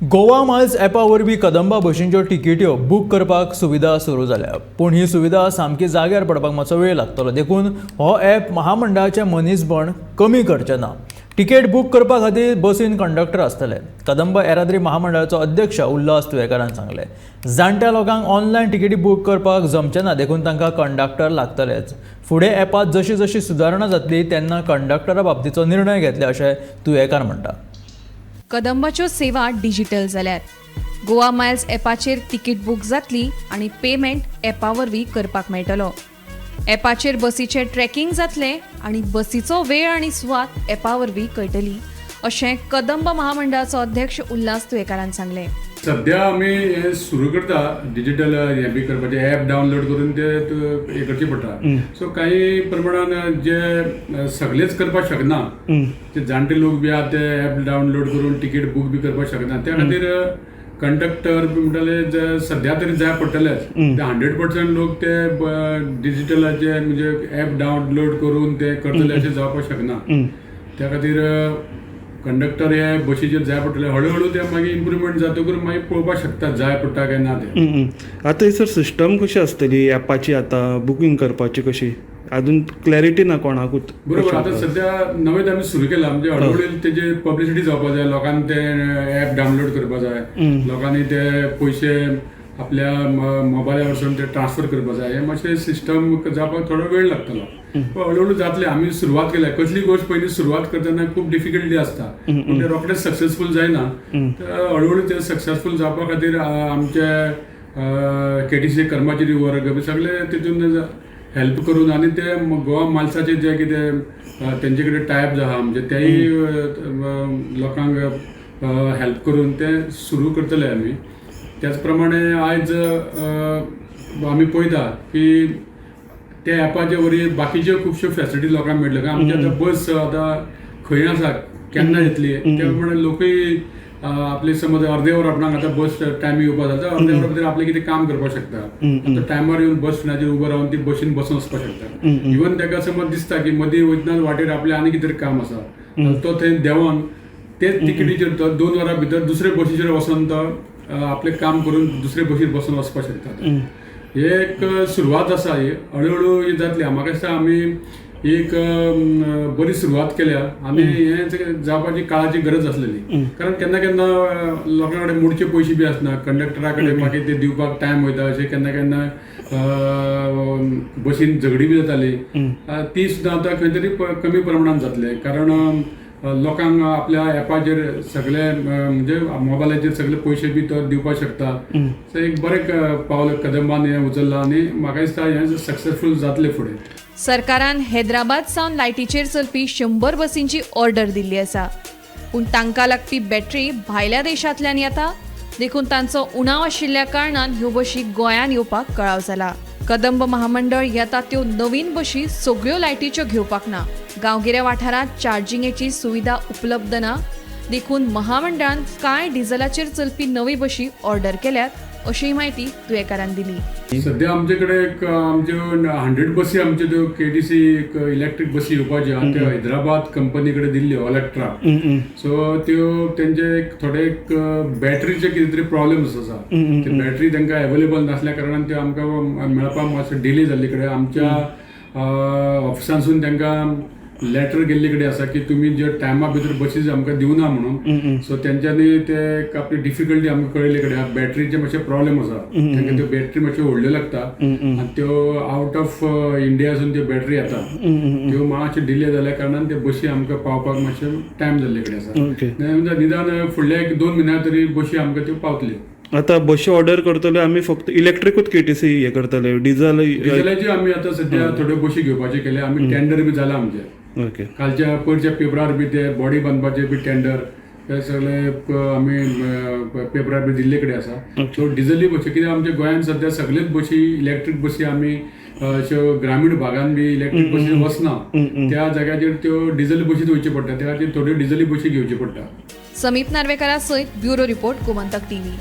Goa Miles ॲपा वरवीं Kadamba बशींच्यो तिकेट्यो book करपाक सुविधा सुरू जाल्या, पूण ही सुविधा सामकी जाग्यार पडपाक मातसो वेळ लागतलो. देखून हो ॲप महामंडळाचें मनीसबळ कमी करचें ना. तिकेट बूक करपा खातीर बसीन कंडक्टर आसतले. कदंबा येरादारी महामंडळाचो अध्यक्ष उल्हास तुयेंकारान सांगलें, जाणट्या लोकांक ऑनलायन तिकेटी बूक करपाक जमचें ना, देखून तांकां कंडक्टर लागतलेच. फुडें ॲपांत जशी जशी सुदारणा जातली तेन्ना कंडक्टरा बाबतीचो निर्णय घेतले, अशें तुयेंकार म्हणटा. कदंबाच्यो सेवा डिजिटल जाल्यात. गोवा मायल्स ॲपाचेर तिकीट बूक जातली आनी पेमेंट ॲपा वरवीं करपाक मेळटलो. ॲपाचेर बसीचें ट्रॅकिंग जातलें आनी बसीचो वेळ आनी सुवात ॲपा वरवीं कळटली, अशें कदंब महामंडळाचो अध्यक्ष उल्हास तुयेंकारान सांगलें. सध्या आमी हें सुरू करता, डिजिटल हें बी करपाचें. ॲप डावनलोड करून ते हें करचें पडटा. सो काही प्रमाणान जे सगळेच करपाक शकना, ते जाणटे लोक बी आहा, ते ॲप डावनलोड करून तिकीट बूक बी करपाक शकना. त्या खातीर कंडक्टर बी म्हणटाले, सध्या तरी जाय पडटलेच. ते 100% लोक ते डिजिटलाचे, म्हणजे ॲप डावनलोड करून ते करतले अशें जावपाक शकना. त्या खातीर कंडक्टर हे बशीचेर जाय पडटले. हळू हळू ते मागीर इम्प्रुवमेंट जातकूच मागीर पळोवपाक शकता, जाय पडटा काय ना ते. आतां सर, सिस्टम कशी आसतली ॲपाची आतां बुकींग करपाची कशी? अजून क्लॅरिटी ना कोणाकूच. बरोबर, आतां सध्या नवेंच आमी सुरू केला. म्हणजे हळूहळू तेजे पब्लिसिटी जावपा जाय, लोकांनी ते ॲप डावनलोड करपा जाय, लोकांनी ते पयशे आपल्या मोबायला वरसून ते ट्रान्सफर करपा जाय. हें मातशें सिस्टम जावपाक थोडो वेळ लागतलो, पूण हळूहळू जातलें. आमी सुरवात केल्या. कसली गोश्ट पयलीं सुरवात करतना खूब डिफिकल्टी आसता, पूण ते रोखडेच सक्सेसफूल जायना. तर हळूहळू ते सक्सेसफूल जावपा खातीर आमचे केटीसी कर्मचारी वर्ग बी सगळे तितून हेल्प करून आनी ते गोवा मायल्साचे जे कितें तेंचे कडेन टायप आहा आमचे, तेय लोकांक हेल्प करून ते सुरू करतले आमी. त्याच प्रमाणे आयज आमी पळयता की त्या ॲपाचे वरवीं बाकीच्यो खुबश्यो फॅसिलिटी लोकांक मेळटल्यो. कारण आमची आतां बस आतां खंय आसा, केन्ना येतली, त्या प्रमाणे लोकूय आपले समज अर्दे वर आपणाक आतां बस टायम येवपा जाता, अर्दे वरा भितर आपलें कितें काम करपाक शकता. आतां टायमार येवन बस स्टँडाचेर उबो रावन ती बशीन बसून वचपाक शकता. इवन ताका समज दिसता की मदीं वयतना वाटेर आपलें आनी कितें तरी काम आसा, तो थंय देंवन तेच तिकेटीचेर तो 2 वरां भितर दुसरे बशीचेर वचोन तो आपलें काम करून दुसरे बशीर बसून वचपाक शकता. हे एक सुरवात आसा. ही हळू हळू ही जातली. म्हाका दिसता आमी एक बरी सुरवात केल्या आनी हें जावपाची काळाची गरज आसलेली. कारण केन्ना केन्ना लोकां कडेन मोडचे पयशे बी आसना, कंडक्टरा कडेन मागीर ते दिवपाक टायम वयता. अशें केन्ना केन्ना बसीन झगडी बी जाताली. ती सुद्दां आतां खंय तरी कमी प्रमाणान जातले, कारण लोकांक आपल्या ॲपाचेर सगळे, म्हणजे मोबायलाचेर सगळे पयशे बी तो दिवपाक शकता. सो एक बरें पावल कदंबान हें उचल्लां आनी म्हाका दिसता हें सक्सेसफूल जातलें फुडें. सरकारान हैदराबाद सावन लायटीचेर चलपी 100 बसींची ऑर्डर दिल्ली आसा, पूण तांकां लागपी बॅटरी भायल्या देशांतल्यान येता, देखून तांचो उणाव आशिल्ल्या कारणान ह्यो बशी गोंयांत येवपाक कळाव जाला. कदंब महामंडळ येता त्यो नवीन बशी सगळ्यो लायटीच्यो घेवपाक ना. गांवगिऱ्या वाठारांत चार्जिंगेची सुविधा उपलब्ध ना, देखून महामंडळान कांय डिझलाचेर चलपी नवी बशी ऑर्डर केल्यात, अशी म्हायती तुयेंकारान दिली. सध्या आमचे कडेन एक आमच्यो 100 बसी, आमच्यो त्यो केटीसी इलेक्ट्रीक बसी येवपाच्यो आहा, त्यो हैदराबाद कंपनी कडेन दिल्ल्यो, ओलेक्ट्रा. सो त्यो तेंचे एक थोडे एक बॅटरीचे कितें तरी प्रॉब्लेम्स आसा. ते बॅटरी तांकां अवेलेबल नासल्या कारणान त्यो आमकां मेळपाक मातशें डिले जाल्ले कडेन आमच्या ऑफिसांसून तांकां लेटर गेल्ले कडेन आसा की तुमी जे टायमा भितर बसीस आमकां दिवना म्हणून. सो तेंच्यांनी ते एक आपली डिफिकल्टी आमकां कळयल्ले कडेन. बॅटरीचे मातशे प्रॉब्लेम आसा तांकां. त्यो बॅटरी मातश्यो व्हडल्यो लागता आनी त्यो आवट ऑफ इंडियासून त्यो बॅटरी येता. त्यो मातशे डिले जाल्या कारणान त्यो बशी आमकां पावपाक मातशें टायम जाल्ले कडेन आसा. म्हणजे निदान फुडल्या एक 2 म्हयन्या तरी बशी आमकां त्यो पावतल्यो. आतां बशी ऑर्डर करतले आमी, फक्त इलेक्ट्रिकूच केटीसी हे करतले, डिझल? डिझलाच्यो आमी आतां सध्या थोड्यो बशी घेवपाच्यो केल्या आमी. टेंडर बी जाला आमचे. कालच्या पयरच्या पेपरार बी ते बॉडी बांदपाचे बी टेंडर ते सगळे आमी पेपरार बी दिल्ले कडेन आसा. सो डिझली बशी, कित्याक आमच्या गोंयांत सध्या सगळ्योच बशी इलेक्ट्रीक बशी, आमी अश्यो ग्रामीण भागान बी इलेक्ट्रीक बशी वचना. त्या जाग्याचेर त्यो डिझल बशीच वयच्यो पडटा. त्या खातीर थोड्यो डिझली बशी घेवच्यो पडटा. समीप नार्वेकारा सयत ब्युरो रिपोर्ट, गोमंतक टीव्ही.